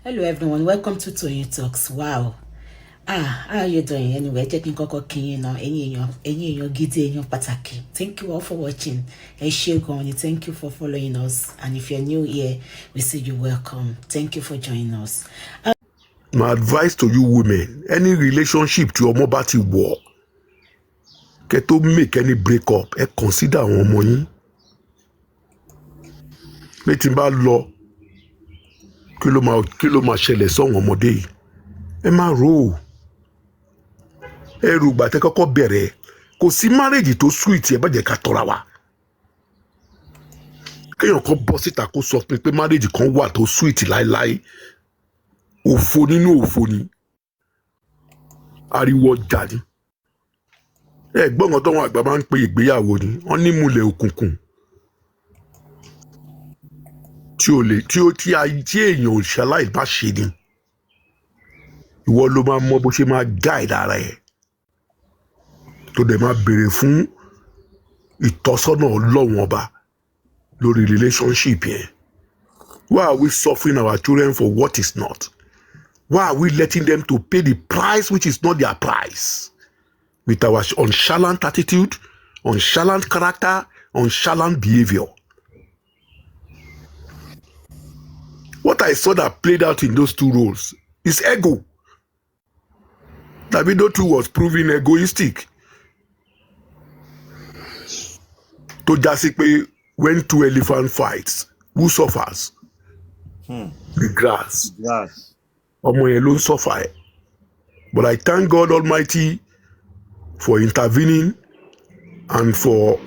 Hello everyone, welcome to Toyeen Talks. Wow. Ah, how are you doing? Anyway, jẹ́ kí n kọ́kọ́ kí yín náà, ẹ̀yin èèyàn gidi, èèyàn pàtàkì. Thank you all for watching. Ẹ ṣé gan ni, thank you for following us. And if you're new here, we say you welcome. Thank you for joining us. My advice to you women, any relationship tí ọmọ bá ti wọ̀, kẹ́ tó make any break up, ẹ consider àwọn ọmọ yín. Pé tí n bá lọ, kí ló máa ṣẹlẹ̀ sọ́wọ́n ọmọdé yìí? Ẹ má rò ó. Ẹrù ìgbà tẹ́ kọ́kọ́ bẹ̀rẹ̀, kò sí marriage tó sweet. Ẹ bá jẹ́ ká tọ́ra wa. Kéèyàn kan bọ́ síta kó sọ pé marriage kan wà tó sweet láéláé, òfo nínú òfo ni, ariwo ọjà ni. Ẹ gbọ́ nǹkan táwọn àgbà máa ń pe ìgbéyàwó ni, wọ́n ní múlẹ̀ òkùnkùn tí o lè tí ó tí a tí èèyàn ò ṣaláì bá ṣe ni. Ìwọ ló máa mọ bó ṣe máa guide ara ẹ, tó dẹ̀ máa béèrè fún ìtọ́sọ́nà Ọlọ́run Ọba lórí relationship yẹn. Why are we suffering our children for what is not? Why are we letting them to pay the price which is not their price, with our nonchalant attitude, nonchalant character, nonchalant behavior? What I saw that played out in those two roles is ego. Davido too was proving egoistic. Tó já sí pé when two elephant fights, who suffers? The grass. Grass. Ọmọ yẹn ló ń suffer ẹ̀. But I thank God Almighty for intervening and for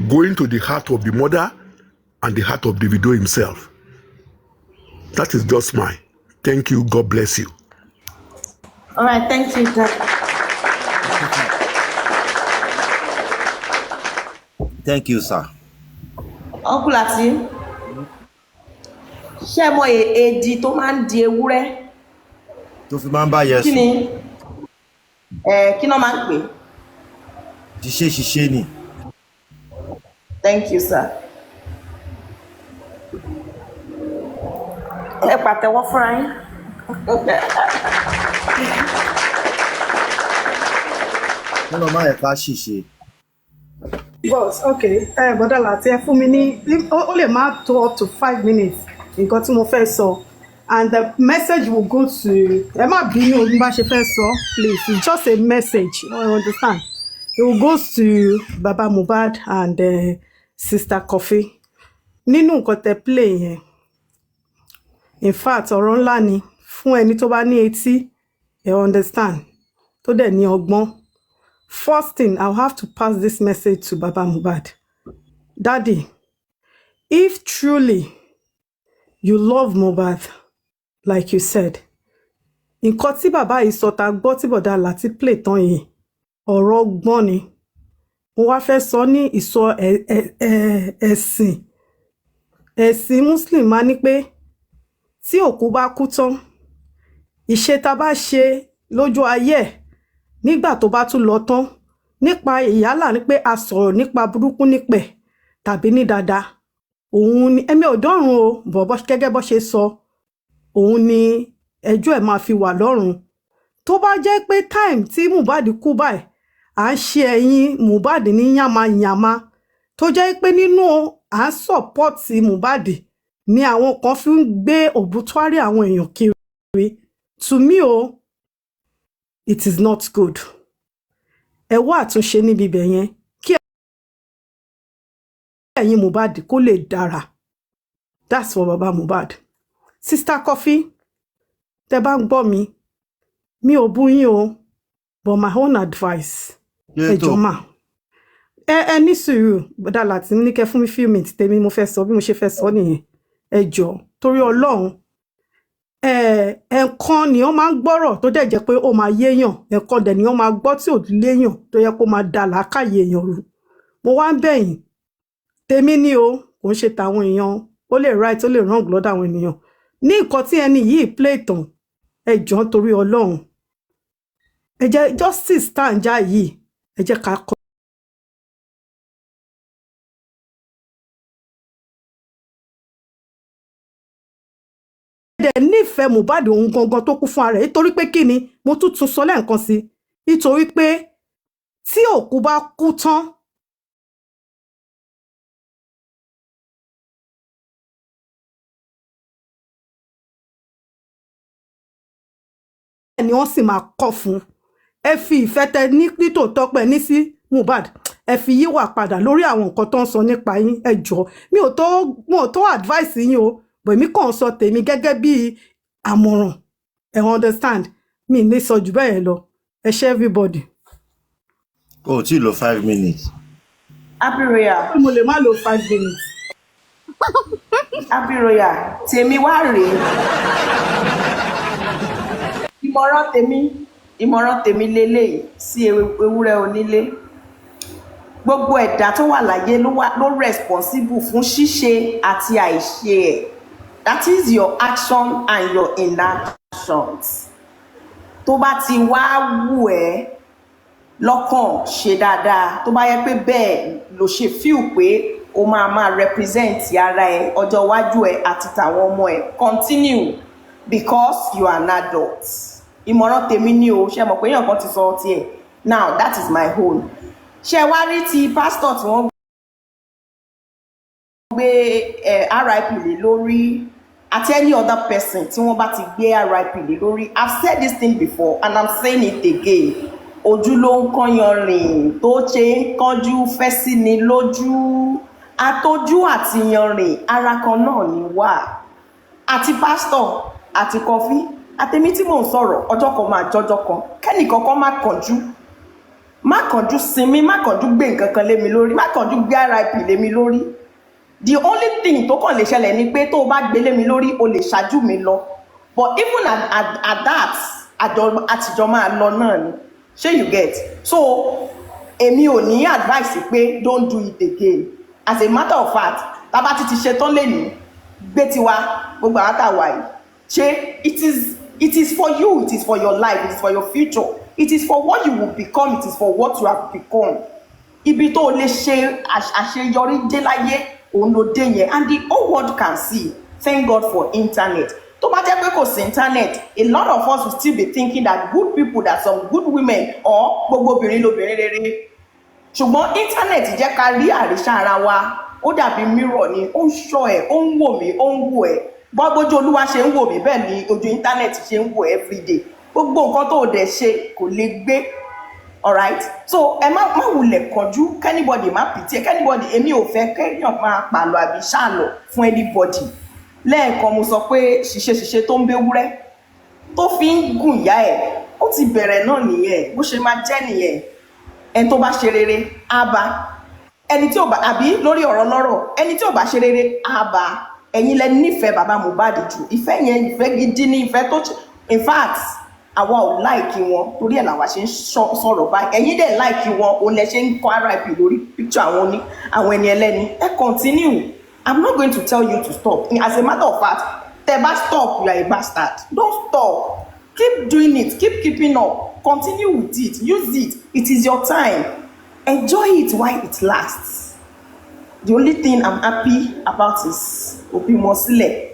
going to the heart of the mother and the heart of Davido himself. That is just mine. Thank you. God bless you. All right, thank you, Dad. Thank you, sir. Uncle Lati, ṣé ẹ mọ èdì tó máa ń di ewúrẹ́? Tó fi máa ń bá yẹ Kí sùn. ni ẹ kí náà máa ń pè? Ṣiṣẹ́ ṣiṣẹ́ ni. Thank you, sir. Ẹ pàtẹ́wọ́ fúnra yín. Kí ló máa yẹ ká ṣìṣe? Boss, okay. Ẹ bọ́dà láti ẹ fún mi ní ó lè má tó up to 5 minutes nǹkan tí mo fẹ́ sọ, and the message will go to, ẹ má bínú bí n bá ṣe fẹ́ sọ, please, it's just a message, you understand? It will go to Baba Mohbad and Sister Kofi. Nínú nǹkan tẹ play yẹn, in fact, ọ̀rọ̀ ńlá ni fún ẹni tó bá ní etí, ẹ understand, tó dẹ̀ ní ọgbọ́n. First thing, I'll have to pass this message to Baba Mohbad. Daddy, if truly you love Mohbad, like you said, nǹkan tí bàbá yìí sọ ta gbọ́ tí bọ̀dá Láti play tán yìí, ọ̀rọ̀ ọgbọ́n ni. Mo wá fẹ́ sọ ní ìsọ ẹ̀sìn. Ẹ̀sìn Muslim máa ní pé tí òkú bá kú tán, ìṣe tá bá ṣe lójú ayé ẹ̀ nígbà tó bá tún lọ tán, nípa ìyálà ni pé a sọ̀rọ̀ nípa burúkú nípẹ̀ tàbí ní dáadáa, òun ni ẹ̀mí ò dọ́run o bọ̀ gẹ́gẹ́ bó ṣe sọ, òun ni ẹjọ́ ẹ̀ máa fi wà lọ́run. Tó bá jẹ́ pé time tí Mohbad kú báyìí, à ń ṣe ẹ̀yìn Mohbad ní yàmàyàmà, tó jẹ́ pé nínú à ń support Mohbad ni àwọn kan fi ń gbé obituary àwọn èèyàn kiri, to me o, it is not good. Ẹ wá àtúnṣe níbi ibẹ̀ yẹn kí ẹ̀yìn Mohbad kó lè dára. That's for Baba Mohbad. Sister Kofi, tẹ bá ń gbọ́ mi, mi ò bú yín o, but my own advice, ẹ Ṣé tó jọ̀ọ́ mà, ẹ ní sùúrù. Bọ́dà láti ní kẹ́ fún mi few minutes tèmi, mo fẹ́ sọ bí mo ṣe fẹ́ sọ nìyẹn. Ẹ jọ̀ọ́, torí Ọlọ́run, ẹ̀ẹ̀kan ni wọ́n máa ń gbọ́rọ̀ tó dẹ̀ jẹ́ pé ó máa yéèyàn, ẹ̀ẹ̀kan dẹ̀ ni wọ́n máa gbọ́ tí ò léèyàn tó yẹ kó máa da làákàyè èèyàn rú. Mo wá ń bẹ̀ yín, tèmi ni o, kò ń ṣe tàwọn èèyàn, ó lè right, ó lè wrong lọ́dọ̀ àwọn ènìyàn. Ní nǹkan tí ẹni yìí play tán, ẹ jọ̀ọ́, torí Ọlọ́run, ẹ jẹ́ justice tá à ń já yìí, ẹ jẹ́ ká kọ́ dẹ̀ nífẹ̀ẹ́. Nífẹ̀ẹ́ Mohbad òun gangan tó kú fún ara ẹ̀, nítorí pé kí ni mo tún tún sọ lẹ́ẹ̀kan sí, nítorí pé tí òkú bá kú tán, ni wọ́n sì máa kọ́ fún un. Ẹ fi ìfẹ́ tẹ ní nítòótọ́ pẹ́ ní sí Mohbad, ẹ fi yíwà padà lórí àwọn nǹkan tó ń sọ nípa yín. Ẹ jọ̀ọ́, mi ò tó advice yín o, but èmi kàn ń sọ tèmi gẹ́gẹ́ bí àmọ̀ràn. Ẹ understand mi, ní sọ jù bẹ́ẹ̀ lọ. Ẹ ṣé, everybody. O ò tí ì lo 5 minutes. Happy Royal. Mo lè má lo 5 minutes. Happy Royal, tèmi wá rèé. Ìmọ̀ràn tèmi leléyìí sí ewúrẹ́ onílé. Gbogbo ẹ̀dá tó wà láyé ló wà ló responsible fún ṣíṣe àti àìṣe ẹ̀. That is your action and your inactions. Tó bá ti wá wù ẹ́ lọ́kàn ṣe dáadáa, tó bá yẹ pé bẹ́ẹ̀ ló ṣe feel pé o máa máa represent ara ẹ, ọjọ́ iwájú ẹ àti tàwọn ọmọ ẹ, continue, because you are an adult. Ìmọ̀ràn tèmi ní o. Ṣe mọ̀ pé èèyàn kan ti sọ tiẹ̀? Now that is my own. Ṣe wá rí ti pásítọ̀ tí wọ́n gbé RIP lé lórí àti any other person tí wọ́n bá ti gbé RIP lé lórí, I've said this thing before and I'm saying it again: ojú ló ń kọ́yan rìn, tó ṣe ń kánjú fẹ́ sí ni lójú. Àtọjú àti yanrìn, ara kan náà ni wà. Àti pásítọ̀ àti kọfí àtẹ̀mí tí mò ń sọ̀rọ̀, ọjọ́ kan máa jọjọ́ kan. Kẹ́nìkankan má kánjú, má kánjú sinmi, má kánjú gbé nǹkan kan lé mi lórí, má kánjú gbé RIP lé mi lórí. The only thing tó kàn lè ṣẹlẹ̀ ni pé tó o bá gbé lé mi lórí, o lè ṣáájú mi lọ. But even at that, àjọ àtijọ́ máa lọ náà ni. Ṣé you get? So èmi ò ní advice pé don't do it again. As a matter of fact, tábà ti ti ṣetán lẹ́nu gbé tiwa, gbogbo àwọn àtàwà yìí ṣe, it is for you, it is for your life, it is for your future, it is for what you will become, it is for what you have become. Ibi tó o lè ṣe àṣeyọrí dé láyé, òun ló dé yẹn, and the whole world can see. Thank God for internet. Tó bá jẹ́ pé kò sí internet, a lot of us will still be thinking that good people, that some good women or gbogbo obìnrin lobìnrin rere. Ṣùgbọ́n internet jẹ́ ká rí àríṣà ara wa. Ó dàbí mirror ni, ó ń ṣọ́ ẹ̀, ó ń wò mí, ó ń wò ẹ̀. Bọ́gbójú olúwa ṣe ń wò mí, bẹ́ẹ̀ ni ojú internet ṣe ń wò everyday. Gbogbo nǹkan tó o dẹ̀ ṣe kò lè gbé. Alright, so ẹ má wulẹ̀ kánjú. K'anybody má pìtì ẹ k'anybody. Èmi ò fẹ́ kéèyàn máa pàlọ́ àbí ṣàlọ̀ fún anybody. Lẹ́ẹ̀kan mo sọ pé ṣìṣe ṣìṣe tó ń béwúrẹ́ tó fi ń gùn ìyá ẹ̀, ó ti bẹ̀rẹ̀ náà nìyẹn. Bó ṣe máa jẹ́ nìyẹn. Ẹni tó bá ṣe rere á bá ẹni tí ò bá, àbí lórí ọ̀rọ̀ lọ́rọ̀, ẹni tí ò bá ṣe rere á bá. Ẹ̀yin lẹ nífẹ̀ẹ́ bàbá Mohbad jù. Ìfẹ́ yẹn, ìfẹ́ gidi ní, ìfẹ́ tó, in fact, àwa ò like wọn, torí ẹ̀ làwa ṣe ń sọ̀rọ̀ báyìí. Ẹ̀yin dẹ̀ like wọn, òun lẹ ṣe ń kọ RIP lórí picture àwọn oní àwọn ẹni ẹlẹ́ni. Ẹ continue. I'm not going to tell you to stop. As a matter of fact, tẹ́ bá stop, you are a bastard. Don't stop. Keep doing it. Keep keeping up. Continue with it. Use it. It is your time. Enjoy it while it lasts. The only thing I'm happy about is òbí wọn sílẹ̀,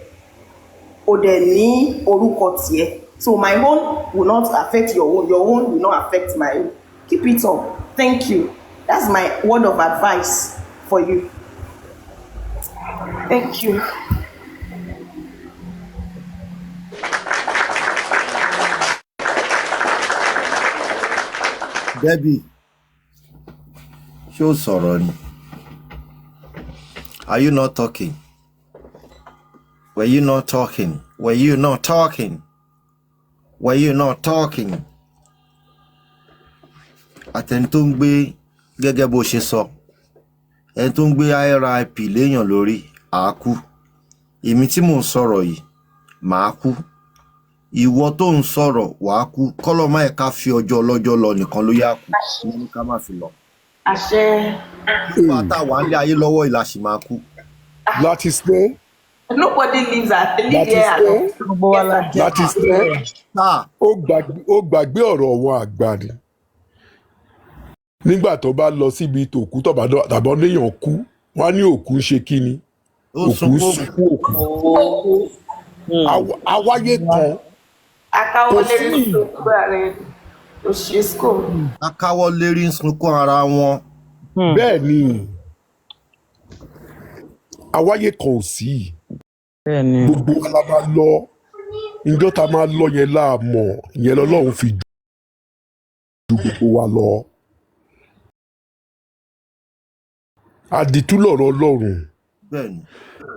o dẹ̀ ní orúkọ tiẹ̀. So my own will not affect your own, your own will not affect my own. Keep it up. Thank you. That's my word of advice for you. Thank you. Debbie, ṣé ó sọ̀rọ̀ ni? Are you not talking? Were you not talking? Were you not talking? Were you not talking? Àtẹni tó ń gbé, gẹ́gẹ́ bó ṣe sọ, ẹni tó ń gbé RIP léèyàn lórí àákú. Èmi tí mò ń sọ̀rọ̀ yìí, màá kú. Ìwọ tó ń sọ̀rọ̀, wàá kú. Kọ́lọ́ má ẹ̀ ká fi ọjọ́ ọlọ́jọ́ lọ nìkan ló yá kú. Ìyẹn ní ká má fi lọ. Àṣẹ. Nígbà tá a wà nílé ayé lọ́wọ́ ìlà sì máa kú. Láti ṣe. Nobody lives at live Láti here ṣe. Alone. Gbogbo wa la jẹ. Láti ṣe. Sáà. Ó gbàgbé ọ̀rọ̀ àwọn àgbà ni. Nígbà tó bá lọ síbi tòkú, tàbọ̀ léèyàn kú, wọ́n á ní òkú ń ṣe kí ni? Ó Òkú ń sunkún. sunkún òkú. Awáyé kan kò Akáwọ́ sí. lérí sókú ààrẹ òṣìṣkò. Akáwọ́ lérí ń sunkún ara wọn. Bẹ́ẹ̀ ni, awáyé kan ò sí. Bẹ́ẹ̀ ni. Gbogbo wa la máa lọ. Ìjọ ta máa lọ yẹn láàmọ̀ ìyẹn lọ́lọ́run fi ju gbogbo wa lọ. Àdìtú lọ̀rọ̀ Ọlọ́run. Bẹ́ẹ̀ ni.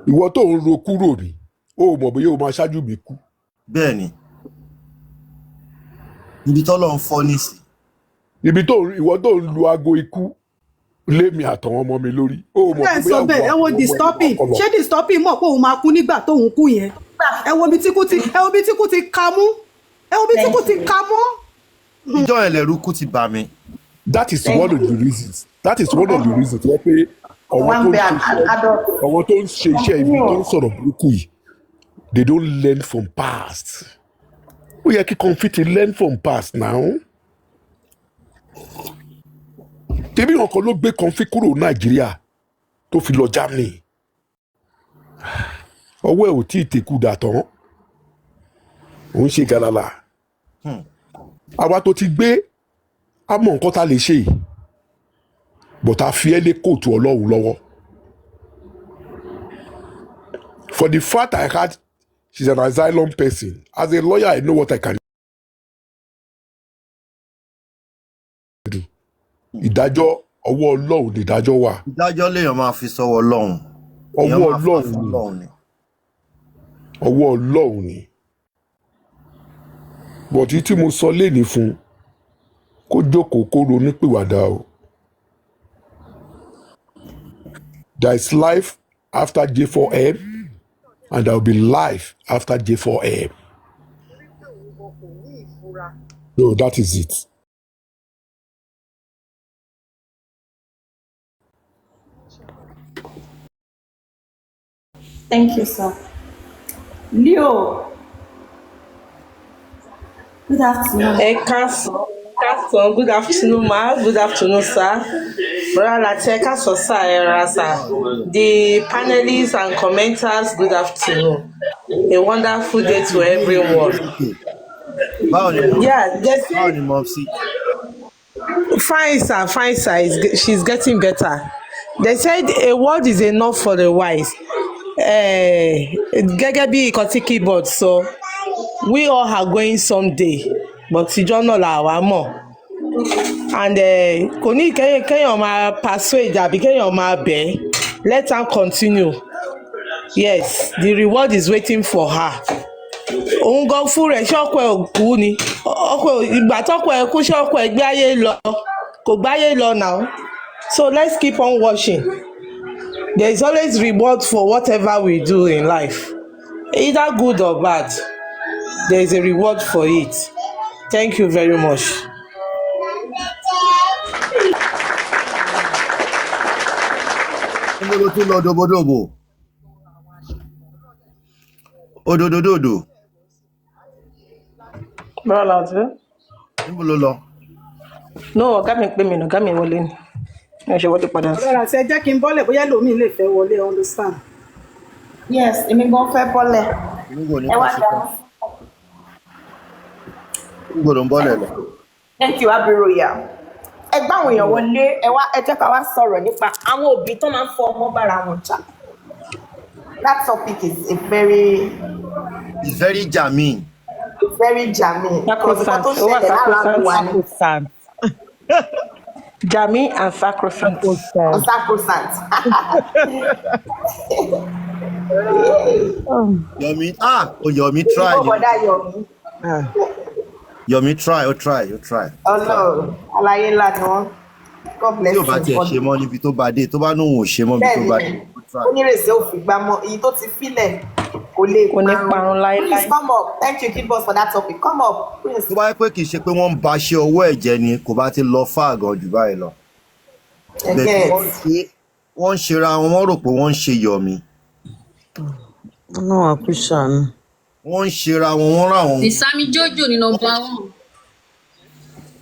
Ìwọ tó ń ro kúrò ní, o ò mọ̀ bóyá o máa ṣáájú mi kú. Bẹ́ẹ̀ ni, ibi tọ́lọ́ ń fọ́ nísì. Ibi tó ń ìwọ tó ń lu aago ikú lémi àtàwọn ọmọ mi lórí, o ò mọ̀ Bẹ́ẹ̀ bóyá sọ ìwọ bẹ́ẹ̀. Ẹ wo àtàwọn ọmọ ẹ̀ disturbing. kọ́ lọ. Ṣé disturbing mọ̀ pé òun máa kú nígbà tóun kú yẹn? Ẹ wo ibi tí kú ti, ẹ wo ibi tí kú ti ka mú, ẹ wo ibi tí kú ti ka mú. Ìjọ yẹn lẹ̀rú kú ti bà mí. That is one of the reasons, that is one of the reasons wọ́n pé àwọn Wọ́n tó ń ń bẹ ṣe iṣẹ́ adult. àwọn tó ń ṣe iṣẹ́ ibi, tó ń sọ̀rọ̀ burúkú yìí, they don't learn from past. Ó yẹ kí Comfy ti learn from past now. Tèmi nǹkan ló gbé Comfy kúrò Nàìjíríà tó fi lọ Germany. Ọwọ́ ẹ̀ ò tí ì tẹ̀kù dà tán, òun ṣe galala. Àwa tó ti gbé a mọ nǹkan tá a lè ṣe, but a fi ẹ́ lé kóòtù Ọlọ́run lọ́wọ́. For the fact I had, she's an asylum person, as a lawyer I know what I can do. Ìdájọ́, ọwọ́ Ọlọ́run nìdájọ́ wà. Ìdájọ́ lèèyàn máa fi sọ́wọ́ Ọlọ́run. Èèyàn Ọwọ́ máa fà Ọlọ́run fún ni. Ọlọ́run ni. Ọwọ́ Ọlọ́run ni. But tí mo sọ léni fún kó jókòó, kó ronú pìwàdà o. There is life after J4M and there will be life after J4M. No, that is it. Thank you, sir. Leo, good afternoon. Ẹ káàsán, káàsán, good afternoon ma, good afternoon sir. Brother Lati, ẹ káàsán sir, ẹ ra sir. The panelists and commenters, good afternoon. A wonderful day to everyone. Báwo ni mo Yeah, they báwo say ni mo sí? Fine sir, fine sir, she's getting better. They said a word is enough for the wise. Gẹ́gẹ́ bí nǹkan tí keyboard sọ, we all are going someday, but ìjọ náà là wá mọ̀. And kò ní kéèyàn máa persuade àbí kéèyàn máa bẹ̀ ẹ́. Let her continue. Yes, the reward is waiting for her. Òun gan fún rẹ̀, ṣé ọkọ ẹ̀ ò kú ni? Ọkọ ẹ̀ ìgbà tọ́kọ ẹ̀ kú, ṣé ọkọ ẹ̀ gbé ayé lọ? Kò gbáyé lọ now. So let's keep on watching. There is always reward for whatever we do in life, either good or bad. There is a reward for it. Thank you very much. Níbo ló tún lọ dobodobo òdòdòdòdò? Bọ́lá Láti. Níbo ló lọ? No, ọ̀gá mi pè mí, ọ̀gá mi wọlé ni. Mi ò ṣe wọlé padà sí. Bọ́dà Láti, ẹ jẹ́ kí n bọ́lẹ̀, bóyá lómi lè fẹ́ wọlé, understand. Yes, èmi gan fẹ́ bọ́lẹ̀. Èmi kò ní Ẹ kọ́ wá sí dá. kan níbo ló ń bọ́lẹ̀ lọ. Thank you, Abiroya. Ẹ gbá àwọn èèyàn wọlé, ẹ wá, ẹ jẹ́ ká wá sọ̀rọ̀ nípa àwọn òbí tó máa ń fọ ọmọ bára wọn jà. That topic is a very It's very germane. very germane because nǹkan Sacrosanct. tó Ó wà ṣẹlẹ̀ lára sacrosanct. wa ni. Sacrosanct. Jami and sacrosanct. Sacrosanct. Sacrosanct. Yomi, ah, oh, Yomi try. Ìbò bọ̀dá Yomi. Ah. Yomi try, ó try, ó try. Ọlọ́run, aláyé ńlá ni wọ́n. God Tí bless ò bá you. tiẹ̀ ṣe mọ́ níbi tó bá dé, tó bá nóun ò ṣe mọ́ níbi tó bá dé, Bẹ́ẹ̀ni, ó try. onírèsé ò fi gbá mọ́, èyí tó ti fílẹ̀ kò lè Kò ní parun láéláé. Please come up. Thank you, Kid Boss, for that topic. Come up, Prince. Tó bá yẹ pé kì í ṣe pé wọ́n ń ba ṣe ọwọ́ ẹ̀ jẹ́ ni, kò bá ti lọ fáàgàn jù báyìí lọ. Ẹ But get. wọ́n ṣe, wọ́n ń ṣera wọn, wọ́n rò pé wọ́n ń ṣe Yomi. Ọlọ́run àkú ṣàánú. Wọ́n ń ṣera wọn, wọ́n rà wọn. The Sami Jojo ní number one.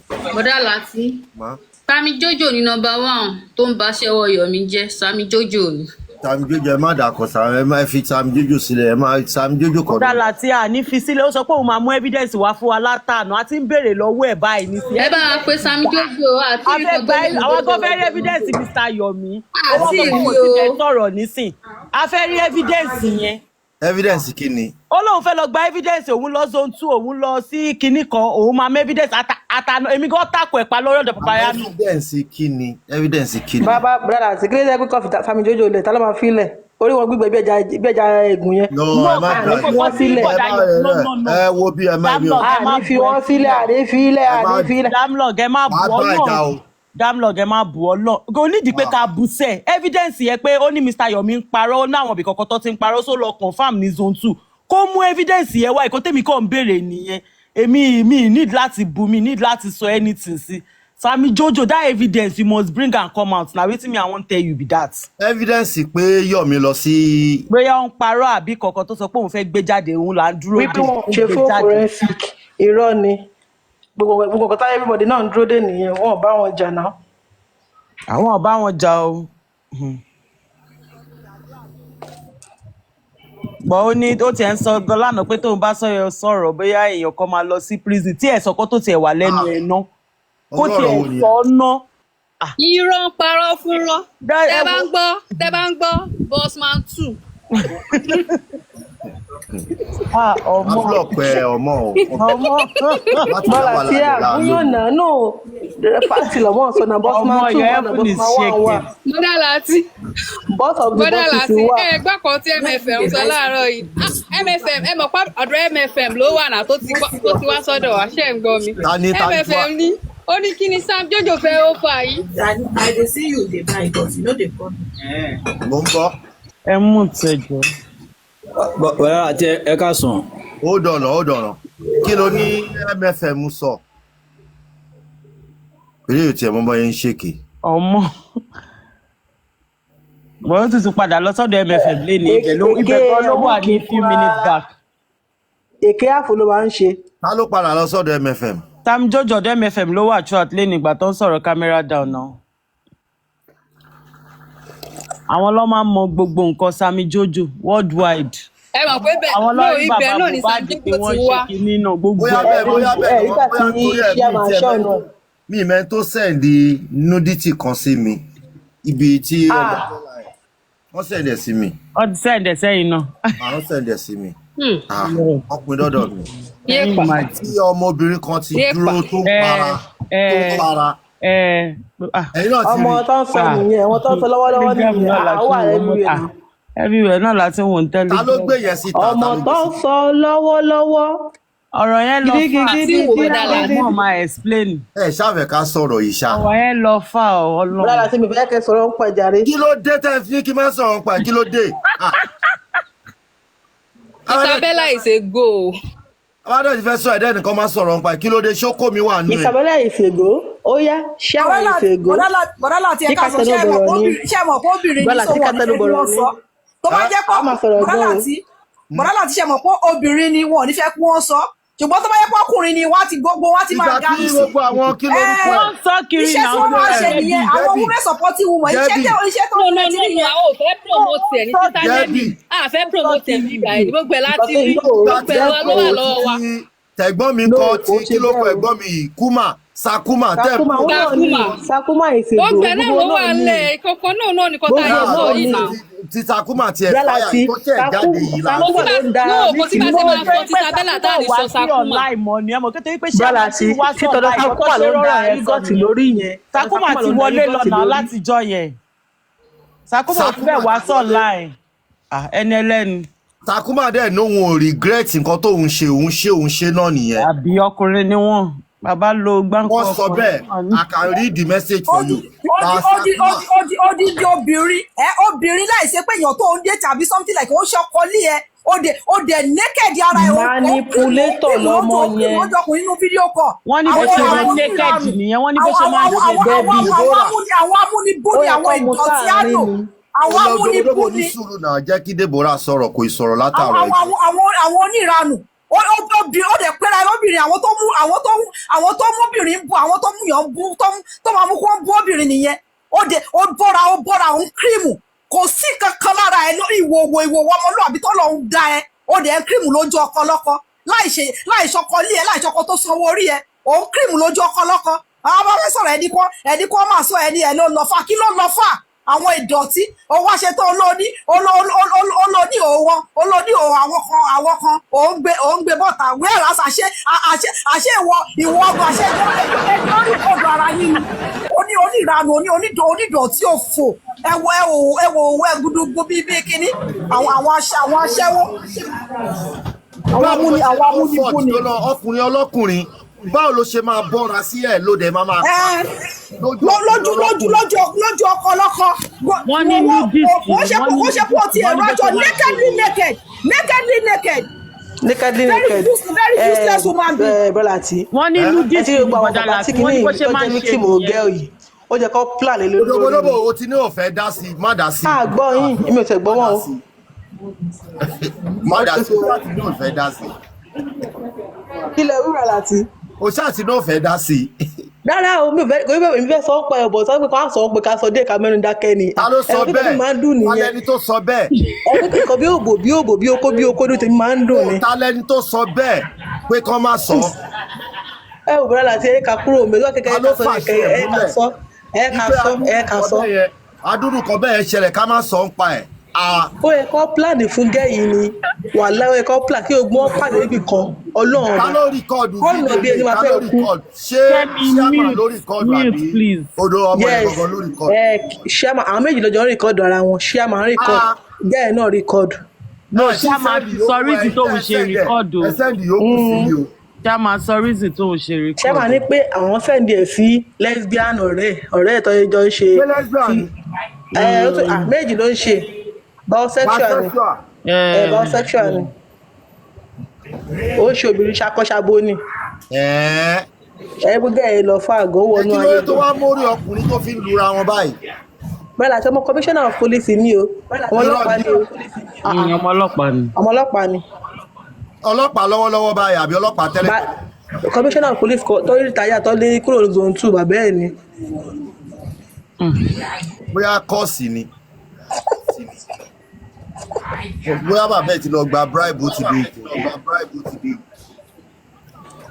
Bọ́dà Láti. Má. Sami Jojo ní number one tó ń baṣẹ́ ọwọ́ Yomi jẹ́. Sami Jojo ni. Sam Jojo, ẹ má dàkọ̀ Sam, ẹ má fi Sam Jojo sílẹ̀, ẹ má Sam Jojo kọ́ Bọ́dà Láti, à ní fi sílẹ̀. Ó sọ pé òun máa mú evidence wá fún wa látànà. A ti ń béèrè lọ́wọ́ ẹ̀ báyìí ní sí. Ẹ bá wa pé Sam Jojo àti A fẹ́ nǹkan gba tó lè àwọn gan fẹ́ rí evidence Mr. Yomi. Ó wọ́n Àti sọ pé òun rí ti fẹ́ o. sọ̀rọ̀ nísìn. A fẹ́ rí evidence yẹn. Evidence kí ni? Ó lóun fẹ́ lọ gba evidence, òun lọ zone 2, òun lọ sí kinní kan, òun máa mú evidence àtànà. Èmi gan tako ẹ̀pà lórí ọ̀dọ̀ Papayano. Evidence kí ni? Evidence kí ni? Bàbá brother àti kílẹ̀ jẹ́ pé kọ́fì Sami Jojo lẹ̀, tá ló máa fi lẹ̀ orí wọn gbígbẹ bí ẹja egun yẹn? No, No, ẹ má àní dà kò Fi wọ́n kọ́ sí sílẹ̀. Ẹ bọ̀dá má Yomi. No, no, no. Ẹ wo bí ẹ má mi ò Damlog, ẹ má Àní fi bu ẹ wọ́n sílẹ̀, àní fi ilẹ̀, Ẹ má àní fi ilẹ̀. Damlog, ẹ má bu Má bá ìjà Ọlọ́run. o. Damlog, ẹ má bu Ọlọ́run. Kò nídìí pé ká bu sẹ́ evidence yẹn pé ó ní Mr. Yomi ń parọ́, ó ní àwọn ibì kankan tó ti ń parọ́, só lọ confirm ní zone 2, kó mú evidence yẹn wá. Ìkó tèmi kàn ń béèrè nìyẹn. Èmi mi need láti bu, mi need láti sọ anything sí Sami Jojo. That evidence, you must bring am come out. Na wetin me I wan tell you be that. Evidence pé Yomi lọ sí Bóyá ó ń parọ́ àbí kankan tó sọ pé òun fẹ́ gbé jáde, òun là ń dúró Wípé dè wọn kó ṣe gbé fún jáde. forensic, irọ́ ni. Gbogbo nǹkan táyé everybody náà ń dúró dè nìyẹn. Wọn ò bá wọn jà náà. Àwọn ò bá wọn jà o. Bọ́ ó ní ó tiẹ̀ ń sọ gan lánàá pé tóun bá sọ̀rọ̀ sọ̀rọ̀, bóyá èèyàn kan máa lọ sí prison tí ẹ̀sọ́ kan tó tiẹ̀ wà lẹ́nu ẹ̀ ná kó Ọgọ́rùn tiẹ̀ wo nìyẹn? sọ ná. Irọ́ ń parọ́ fúnrọ́. Tẹ Ẹ bá wo ń gbọ́, tẹ bá ń gbọ́, Bosman 2. Ah, ọmọ. Má block ẹ, ọmọ o. Ọmọ. Láti Bọ́lá dá wà tí láàrin àgúnyàn lónìí. náà nù fásitì lọ́mọ sọ na Bosman Ọmọ, 2 your wà na heaven is Bosman 1 wà. shaking. Bọ́dà Láti. Boss of the Bọ́dà bosses Láti, wà. ẹ gbọ́ kan tí MFM sọ láàárọ̀ yìí. Ah, MFM, ẹ mọ̀ pé ọ̀dọ̀ MFM ló wà náà tó ti wá sọ́dọ̀ wa, ṣé ń gbọ́ mi? Ta ni tiwa? MFM ní ó ní kí ni Sam Jojo fẹ́ ó fà yìí. I dey see you dey buy, but you no dey come. Mo ń gbọ́. Ẹ mú tẹjọ. Bọ́lá àti ẹ ká sàn. Ó dọ̀nà, ó dọ̀nà. Kí ló ní MFM sọ? Eléyìí tiẹ̀ mọ́ bọ́ yẹn ń ṣèké. Ọmọ, bọ́n ó tún padà lọ sọ́dọ̀ MFM lé ní ibẹ̀ ló Èké ibẹ̀ gan ló ọmọ wà kì ní í few fura. minutes back. Èké àfò ló máa ń ṣe. Ta ló padà lọ sọ́dọ̀ MFM? Sam Jojo, ọ̀dọ̀ MFM ló wà throughout lé nígbà tó ń sọ̀rọ̀ camera down náà. Àwọn ló máa ń mọ gbogbo nǹkan Sami Jojo worldwide. Ẹ mọ̀ pé bẹ́ẹ̀ Àwọn no ló rí ibẹ̀ bàbá náà ni Sam Mohbad pé Jojo wọ́n ti ṣe wá. kinní náà gbogbo Bóyá ẹ̀. bẹ́ẹ̀, bóyá Ẹ bẹ́ẹ̀ ni nígbà wọ́n, tí bóyá torí ẹ̀ mi chairman tiẹ̀ ṣọ̀nà mẹ́ni mi mẹ́ni tó send nudity kan sí mi ibi tí ọmọ ah wọ́n send ẹ̀ sí mi. Wọ́n ti send ẹ̀ sẹ́yìn náà. Àwọn send ẹ̀ sí mi. Hmm. Ah, wọ́n pin dọ́dọ̀ mi. Can you Yéèpà imagine? Tí ọmọbìnrin kan ti Yéèpà. dúró tó ń Ẹ para tó ń ẹ para. ẹ ah Ẹ̀yin náà ti Ọmọ rí. tó ń sọ ah nìyẹn, àwọn tó ń sọ lọ́wọ́lọ́wọ́ Telegram nìyẹn. náà la Àá ti wà ń wò mọ́ everywhere ah náà. Everywhere náà la ti ń wò ní Ta ló Telegram. gbé yẹn síta? Ta Ọmọ ló gbé tó ń síta? sọ lọ́wọ́lọ́wọ́. Ọ̀rọ̀ yẹn lọ fà. Àti wò Gidigidi. bọ́dà Láti. Ọmọ máa explain. Ẹ ṣáfẹ̀ ká sọ̀rọ̀ yìí ṣá. Ọ̀rọ̀ yẹn lọ fà ọ Bọ́lá Ọlọ́run. Láti mi fẹ́ kẹ́ sọ̀rọ̀ ń pẹ̀ jàre. Kí ló dé tẹ́ fi ní kí n má sọ̀rọ̀ nípa ẹ̀? Kí ló dé? Ah. Isabella is a go. Abádọ́ ti fẹ́ sọ ẹ̀dẹ́ nìkan má sọ̀rọ̀ nípa ẹ̀. Kí ló dé? Ṣókó mi wà nù ẹ̀. Isabella ìṣègò ó yá ṣáà ìṣègò. Bọ́dá Láti, Ṣé ẹ ká sọ, ká ṣé ẹ mọ̀ tẹnu pé bọ̀rọ̀ ni? ṣé ẹ mọ̀ pé obìnrin ní Bọ́lá sọ tí ká wọn ní tẹnu fẹ́ kí bọ̀rọ̀ wọ́n ni. sọ. Tó bá jẹ́ pé A máa sọ̀rọ̀ bọ́dá gan o. Láti, bọ́dá Láti, ṣe mọ̀ pé obìnrin ni, wọn ò ní fẹ́ kí wọ́n sọ. Ṣùgbọ́n tó bá yẹ pé ọkùnrin ni, wọ́n á ti gbogbo wọ́n á ti máa Ìgbà tí ganu sí. gbogbo àwọn kí lórúkọ ẹ̀? Wọ́n ń sọ kiri Iṣẹ́ náà tí wọ́n máa ń ṣe Debbie. nìyẹn, àwọn Debbie. women supporting woman, iṣẹ́ Debbie. tẹ iṣẹ́ tó No, ń no, retí no, no, nìyẹn. àwọn ò fẹ́ promote ẹ̀ ní Sọ títà Debbie. Debbie. A fẹ́ promote ẹ̀ nígbà yìí, gbogbo ẹ̀ Nǹkan láti tó rí, yóò Ìgbà gbogbo tí ẹ̀ ló wà ẹ lọ́wọ́ wa. ti tẹ̀gbọ́n mi No, kọ kò ti ṣe kí ló kọ bẹ́ẹ̀ o. ẹ̀gbọ́n mi yìí, Kuma Sakuma tẹ́ Sakuma ó náà ní. Sakuma. Sakuma ìṣègò Gbogbo ẹ̀ náà gbogbo ló wà náà ní. ńlẹ̀, kankan náà náà nìkan tá a Gbogbo yẹ ẹ̀ sọ náà yìí ní. náà. Ti Sakuma ti Bọ́lá expire Láti tó ṣẹ̀ jáde yìí là ń Sakuma sọ. ló ń da No, kò sí bá ṣe Mo máa fẹ́ sọ pé Isabella tá Sakuma a ní wá sọ sí Sakuma. online mọ́ ni ẹ mọ̀ kékeré pé Bọ́lá ṣé Láti ti wá sí tí tọ́dọ̀ online nǹkan tó Sakuma ṣe ló ń da rọrọ̀ yẹn sọ yúgọ̀tì nìyẹn. lórí yẹn. Tọ́dọ̀ Sakuma Sakuma ti ló ń da wọlé yúgọ̀tì lọ náà lórí. látijọ́ yẹn. Sakuma ò fi Sakuma bẹ́ẹ̀ wá ti sí wọlé. online. Ah, ẹni ẹlẹ́ni. Sakuma dẹ̀ ní òun ò regret nǹkan tóun ṣe, òun ṣe, òun ṣe náà nìyẹn. Àbí ọkùnrin ni wọ́n. Bàbá lo gbáǹkọ Wọ́n sọ ọkùnrin bẹ́ẹ̀. náà ní. I can read the message for you. Ó Ta di ó di ó Sakuma di ó di ó di di obìnrin ẹ, obìnrin láì ṣe pé èèyàn tó ń dé tàbí something like ó ń ṣọkọ lé ẹ, ó dé naked ara ẹ, ó ó Manipulator cream ó lọmọ ó cream yẹn. ó jọkùnrin nínú fídíò kan. Wọ́n ní bó Àwọn ṣe máa àwọn naked oníranù, nìyẹn. Wọ́n ní bó àwọn ṣe máa àwọn ṣe àwọn àwọn Debbie. àwọn Deborah amúni àwọn amúnibú Ó ni yẹ àwọn kó mu ìdọ̀tí sáàárín àlò ni. àwọn Ó lọ amúnibú gbogbo ní ni sùúrù náà, jẹ́ kí Deborah sọ̀rọ̀, kò ì sọ̀rọ̀ àwọn látàárọ̀ àwọn ẹjọ́. àwọn àwọn àwọn oníranù, ó dẹ̀ pẹ́ra obìnrin, àwọn tó mú obìnrin bú, àwọn tó mú yàn bú, tó máa mú kó ń bú obìnrin nìyẹn. Ó dẹ̀ ó bọ́ra òun cream Kò sí kankan lára ẹ lórí ìwòwò ìwòwò ọmọlúwàbí tó lọ ń da ẹ. Ó dẹ̀ ń cream lójú ọkọ lọ́kọ, láì ṣe, láì ṣọkọ ilé ẹ, láì ṣọkọ tó sanwó orí ẹ. Ò ń cream lójú ọkọ lọ́kọ. Àwọn bá fẹ́ sọ̀rọ̀, ẹni kọ́, ẹni kọ́ máa sọ ẹni ẹ ló lọ fà. Kí ló lọ fà? Àwọn ìdọ̀tí. Ó wá ṣe tó olóní olóní òwò olóní òwò àwọn kan òun gbé bọ́ta whereas àṣẹ ìwọ ọgbà àṣẹ ẹjọ́ record ara yín ni. Oní oníranù, oní onídọ̀tí òfò. Ẹwọ ẹwọ ẹwọ òwò ẹgúdúgbò bíi kínní, àwọn aṣẹ́wó, àwọn amúni, àwọn amúnibúni. Tó lọ ọkùnrin ọlọ́kùnrin, báwo ló ṣe máa bọ́ra sí ẹ̀ lóde máa ẹ lójú lójú lójú lójú ọkọ lọkọ. Wọ́n ní nudist. Wọ́n ṣe Wọ́n ní wọ́n ṣe pọ̀ tí wọ́n ẹ̀rọ ní aṣọ bó ṣe máa ń ṣe. Nakedly naked, nakedly naked. Nakedly Very naked. Very useless woman being. Ẹ bọ́lá tí Wọ́n ní ẹ nudist ti ní gbogbo àwọn bọ̀dá bàbá tí Láti. kìíní Wọ́n ní bó ṣe tó máa jẹ́ ń ṣe victim nìyẹn. girl yìí, ó jẹ́ kó plan lé lórí Olóbólóbò ni. o ti ní òfẹ́ dá sí i, má dá sí i. A gbọ́ yín, èmi ò tẹ̀ gbọ́ wọn o. Má dá sí i, o ṣáà ti ní òfẹ́ dá sí i. Ilẹ̀ wúrà láti. O ṣáà ti ní òfẹ́ dá sí i. Rárá o, mi ò fẹ́, kò ní bẹ́ẹ̀, mi fẹ́ sọ pa ẹ̀ bọ̀, sọ pé ká sọ pé ká sọ dé ká mẹ́rin dákẹ́ ni. Ta ló sọ Ẹ̀rọ bẹ́ẹ̀? tèmi máa ń dùn Ta nìyẹn. lẹni tó sọ bẹ́ẹ̀? Ẹ̀rọ kíkọ bí òbò bí òbò bí okó bí okó ní tèmi máa ń dùn ni. Ta lẹni tó sọ bẹ́ẹ̀ pé kán má sọ? Ẹ ò bọ́lá láti ẹ ká kúrò mi lọ́wọ́ kékeré. Ta Ẹ ló ká sọ fàṣẹ ẹ ẹ̀ ká múlẹ̀ sọ ẹ ká wípé sọ ẹ ká adúrú sọ. kan bẹ́ẹ̀ yẹn, adúrú kan bẹ́ẹ̀ yẹn ṣẹlẹ̀, ká má sọ ń pa ẹ̀? Ó yẹ kó plan fún girl yìí ni. Wàhálà, ó yẹ kó plan kí ogun wọn pàdé níbì kan. Ọlọ́run Ta ọba ló record kọ́ọ̀nà bí fídíò ẹni yìí? máa Ta fẹ́ ló kú. record? Ṣé Kẹ́mi, ṣíàmà ló mute record mute àbí please. odò ọmọ yẹn Yes. gangan ló record? Ẹ ṣíàmà, àwọn méjì lọ́jọ́ ń record ara wọn. Ṣíàmà ń record, girl náà record. No, Ẹ ti ṣáàmà send ti sọ yòókù ẹ reason tóun ẹ ṣe send ẹ record o. ẹ send yòókù sí mi o. Ṣáàmà sọ reason tóun ṣe Ṣíàmà record ní o. pé àwọn send ẹ̀ sí lesbian ọ̀rẹ́ ẹ̀ tó jọ ń ṣe. Ṣé lesbian ni? Ẹ ó tún méjì ló ń ṣe, bisexual ni. Bisexual. Ẹ bisexual ni, ó ń ṣe obìnrin ṣakọ́ṣabo ni. Ẹ̀ẹ́. Ẹ gbogbo ẹ lọ fún àgọ́ Ẹ wọnú kí ló ayé dé tó gan. wá mórí ọkùnrin tó fi ń lura wọn báyìí? Bẹ́ẹ̀ láti ọmọ commissioner of police ni o, ọmọ Irọ́ ọlọ́pàá ni. ni o. Ah, ah, Ọmọ ọlọ́pàá ni. Ọmọ ọlọ́pàá ni. Ọlọ́pàá lọ́wọ́lọ́wọ́ báyìí àbí ọlọ́pàá tẹ́lẹ̀? Commissioner of police tó retire, tó lé kúrò ní zone 2, bàbá ẹ̀ ni. Bóyá kọ́ọ̀sì ni, bóyá bàbá ẹ̀ ti lọ gba bribe, ó ti dé.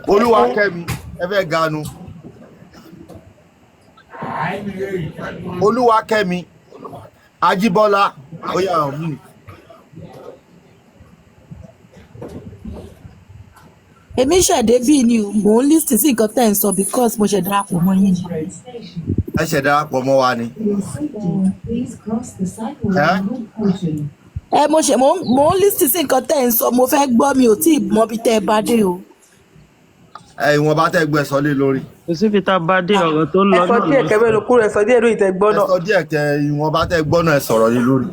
Olúwakẹ́mi, ẹ fẹ́ ganu. Olúwakẹ́mi Ajíbọ́lá, ó yà ọ́ mí. Èmi ṣẹ̀dé bíi ni o, mò ń listen sí nǹkan tẹ́ ẹ̀ ń sọ because mo ṣe darapọ̀ mọ́ yín ni. Ẹ ṣẹ̀ darapọ̀ mọ́ wa ni. Ẹ́ Ẹ mo ṣe mò ń listen sí nǹkan tẹ́ ẹ̀ ń sọ, mo fẹ́ gbọ́, mi ò tí ì mọ bí tẹ́ ẹ bá dé o. Ẹ ìwọ̀nba tẹ́ gbẹ sọ lé lórí. Kò síbi tá a bá dé, ọ̀rọ̀ tó ń Ẹ lọ sọ náà díẹ̀ ló kẹ́mẹ́ sọ. ló kúrò, ẹ sọ díẹ̀ lórí ìtẹ́gbọ́ Ẹ náà. sọ díẹ̀ tẹ ìwọ̀nba tẹ́ gbọ́ náà, ẹ sọ̀rọ̀ lé lórí.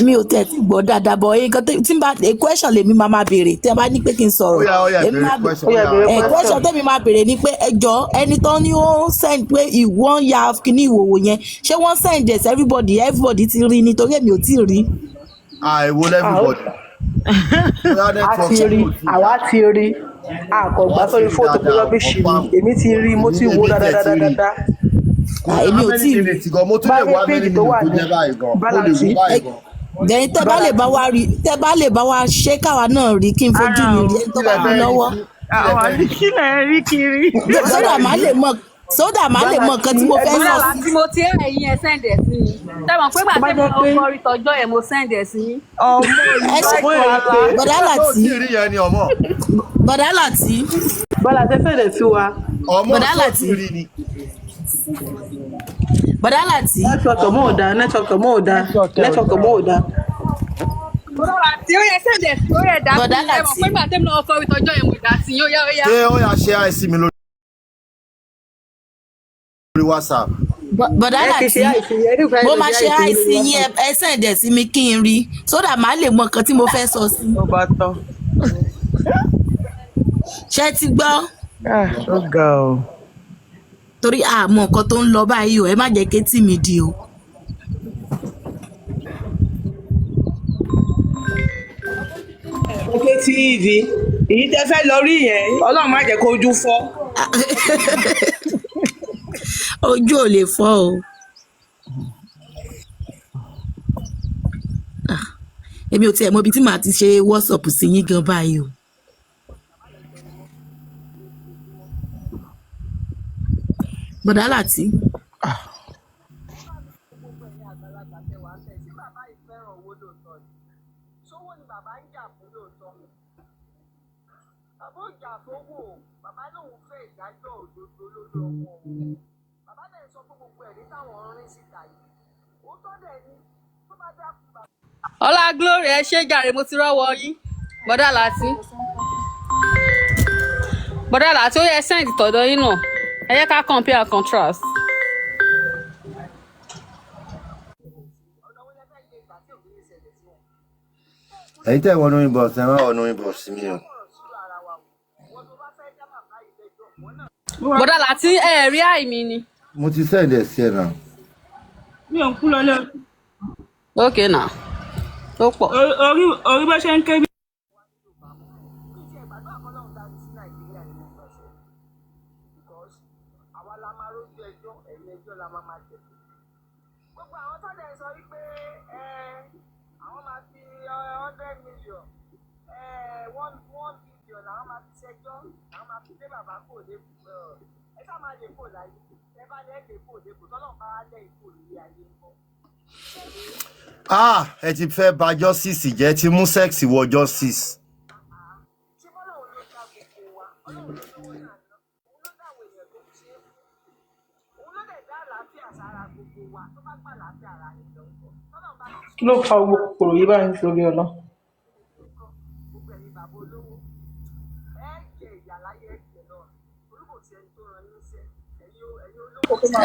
Mi ò tẹ̀ tí gbọ́ dáadáa bọ̀ nǹkan tí n bá a question lèmi máa béèrè tí ẹ bá ní pé kí n Ó sọ̀rọ̀. yá, ó yá, Èmi ìbéèrè máa question Ó ó yá, yá. béèrè Ẹ question question. tẹ́mi máa béèrè ni pé ẹ jọ, ẹni tó ní ó ń send pé ìwọ́n ya kíní ìwòwò yẹn, ṣé wọ́n send it everybody, everybody ti rí nítorí èmi ò tí ì rí. Àìwo Ah, ó everybody. Bóyá a network ti rí kò tí ì àwa dáa. ti rí, àkọ́gbá Wọ́n ti sórí rí fóònù pé dáadáa rubbish ni. confirm. Èmi ti rí, mo Èmi ti wò èmi tiẹ̀ ti rí. dáadáa. Ah, èmi Kódà ò how tí many ì rí. minutes gan, mo tún Bá lè dé wá péjì many tó minutes wà tó ní jẹ́ báyìí gan. Mo lè Bálàtí. wò báyìí gan. Dẹ̀yìn tẹ́ bá lè bá wa rí, tẹ́ bá lè bá wa ṣe káwa náà rí, kí n fojú Ara mi o rí ẹni tó Kí bá lẹ ní fẹ́ rí lọ́wọ́. sí? Kí lẹ Àwọn fẹ́ rí? kí lẹ rí kiri. Sódà má lè mọ nǹkan tí Bálàtí mo fẹ́ Bọ́lá sọ sí. tí mo ti ẹ̀ ẹ̀yin ẹ̀ send ẹ̀ sí mi. Tẹ́mọ̀ pé tó bá gbà tẹ́mi jẹ́ pé ọkọ rí tọjọ́ ẹ̀ mo send ẹ̀ sí yín. Ọmọ Ẹ ṣe ìlú ọmọ ẹ̀ àlá. pé bọ̀dá Ṣé ò Láti, tí ì rí yẹn ni ọmọ? bọ̀dá Láti, Bálàtí fẹ̀lẹ̀ sí wa. Ọmọ bọ̀dá ṣé ò Láti, tí ì rí ni? bọ̀dá Láti. Network mọ́ ò dáa, network mọ́ ò dáa, Network ẹ ò network dáa. mọ́ ò dáa. Bọ́lá tí ó yẹ send ẹ̀ sí ó yẹ dá sí Bọ̀dá yín. Tẹ́mọ̀ Láti. pé gbà tẹ́mi ọkọ rí tọjọ́ ẹ̀ mo dá sí yín, ó yá ó yá. Ṣé ó yà ṣe àìsí mi lórí WhatsApp? Bọ̀dá Ẹ kì í Láti, ṣe àìsí ẹ kì í mo ṣe máa ṣe àìsí àìsí lórí yín, WhatsApp. ẹ send ẹ̀ sí mi kí n rí sódà má lè mọ nǹkan tí mo fẹ́ sọ sí. Ó bá tán. Ṣé ti gbọ́? Ah, ó ga o. Torí àmọ́ nǹkan tó ń lọ báyìí o, ẹ má jẹ́ kétí mi di o. Òkè tv èyí tẹ fẹ́ lọ rí yẹn, Ọlọ́run má jẹ́ kó ojú fọ́. Ojú ò lè fọ́ o. Èmi ò tiẹ̀ mọ ibi tí màá ti ṣe WhatsApp sí yín gan báyìí o. Bọ̀dá Láti. Ọlá Glory, ẹ ṣé jàre, mo ti rọ́wọ́ yín. Bọ́dà Láti, bọ́dà Láti, ó yẹ send tọ̀dọ̀ yín náà, ẹ jẹ́ ká compare and contrast. Ẹ̀yin tẹ́ wọnú inbox, ẹ má wọnú inbox mi o. Bọ́dà Láti, ẹ rí àìmí ni. Mo ti send ẹ̀ sí ẹ náà. Mi ò ń kú lọlé. Ok now, ó pọ̀. Orí orí bó ṣe ń ké bí. Ah, ẹ ti fẹ́ bà justice jẹ́, ti mú sex wọ justice. Kí ló fa gbogbo kòkòrò yìí báyìí nítorí ọlọ.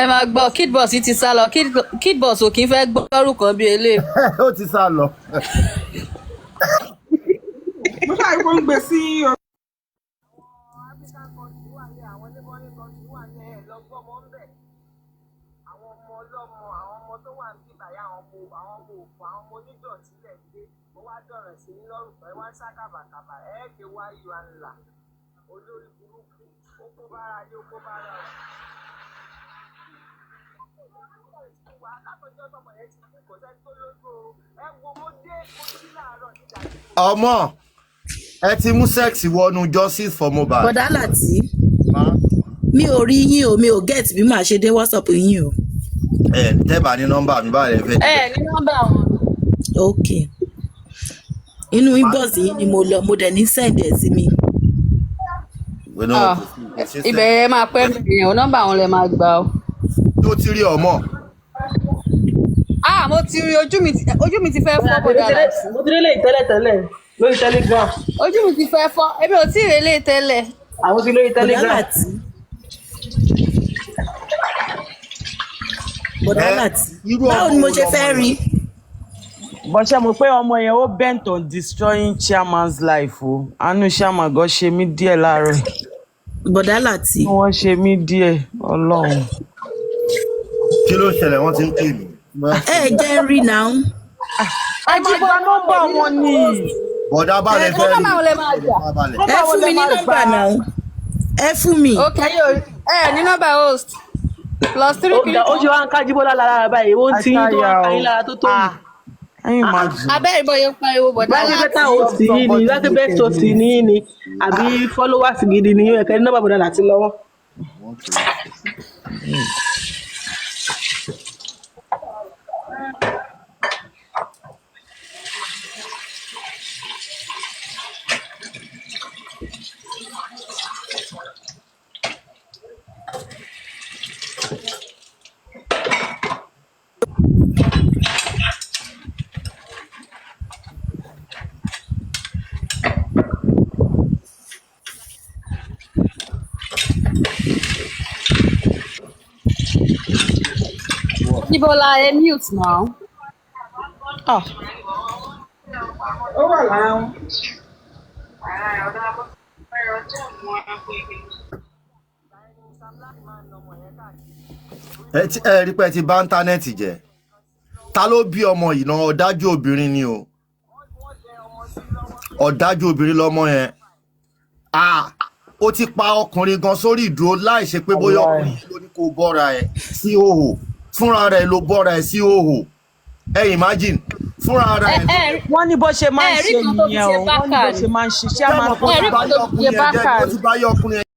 Ẹ máa gbọ́, Kidboss ti sá lọ. Kidboss ò kì í fẹ́ gbọ́rùkọ bí eléyìí. Ó ti sá lọ. Mo ṣáà rí pé ó ń gbé sí. Ọmọ, ẹ ti mú sex wọnú justice for Mohbad. Bọ̀dá Láti, mi ò rí yín o, mi ò get bí màá ṣe dé WhatsApp yín o. Ẹ tẹ́ bá ní nọ́mbà mi báyìí, ẹ fẹ́. Ẹ ní nọ́mbà wọn. Ok, inú inbox yín ni mo lọ, mo dẹ̀ ní send ẹ̀ sí mi. Wẹ́n Ah, náà kò sí ibẹ̀ yẹn máa pẹ́ bẹ̀rẹ̀ o, nọ́mbà wọn lẹ máa gbà o. Tó ti rí ọmọ. Ah, mo ti rí, ojú mi ti fẹ́ fọ́, bọ́dà Láti. Mo ti rí lè tẹ́lẹ̀ tẹ́lẹ̀ lórí Telegram. Ojú mi ti fẹ́ fọ́, èmi ò tí ì relé tẹ́lẹ̀. Àwọn ti lórí Bọ̀dá Telegram. Láti, bọ̀dá Ẹ Láti, irú báwo ọmọ ni mo wo ṣe lọmọ fẹ́ yẹn? rí? Bó ṣe mo pé ọmọ yẹn, ó bent on destroying chairman's life o. Àánú chairman gan ṣe mí díẹ̀ láàárọ̀ yìí. Bọ̀dá Láti, Wọ́n ṣe mí díẹ̀, Ọlọ́run. Kí ló ṣẹlẹ̀? Wọ́n ti ń pè mí. Ẹ jẹ́ ń rí náà. Ẹ máa gba nọ́mbà wọn ni. Bọ̀dá balẹ̀ Ẹ fẹ́ rí. nọ́mbà wọn lẹ máa gbà. Balẹ̀. Ẹ Nọ́mbà fún wọn lẹ mi ní máa nọ́mbà gbà. náà, ẹ fún mi. Ok, ẹ ní nọ́mbà host, +3 Ó kìíní ga, ó kan. ṣe wá ń kájí bọ́lá lára báyìí, ó ń tí yín tó wá ń Àṣàyà ka o. yín lára tó tó yìí. Ah, can you imagine? Abẹ́ ìbọn yẹn pariwo, bọ̀dá Báyìí Láti. bẹ́tà host Stop yìí ni somebody láti best host wickedness. ní yín ni àbí followers gidi ni yín, ẹ̀kẹ́ ní nọ́mbà bọ̀dá Láti lọ́wọ́. Ibola, ẹ mute now. Ah. Ó wà lára wọn. Ẹ ẹ rí pé ẹ ti bà íńtánẹ́ẹ̀tì jẹ́. Ta ló bí ọmọ yìí náà? Ọ̀dájú obìnrin ni o, ọ̀dájú obìnrin lọmọ yẹn. Ah, ó ti pa ọkùnrin gan sórí ìdúró láì ṣe pé bóyá ọkùnrin yìí ló ní kó bọ́ra ẹ̀ sí hòhò, fúnra rẹ̀ ló bọ́ra ẹ̀ sí hòhò. Ẹ imagine Fúnra ara Ẹ ẹ̀ ẹ Wọ́n ní bó ṣe máa ń ẹ rí ṣe kan tó fi nìyẹn ṣe o, wọ́n ní bákà bó ni. ṣe máa ń ṣe, ṣé a Ṣé máa mọ̀ pé ó Ẹ ti rí bá kan yé tó fi ọkùnrin ṣe yẹn jẹ́ bákà ni, ó ni. ti bá yé ọkùnrin yẹn.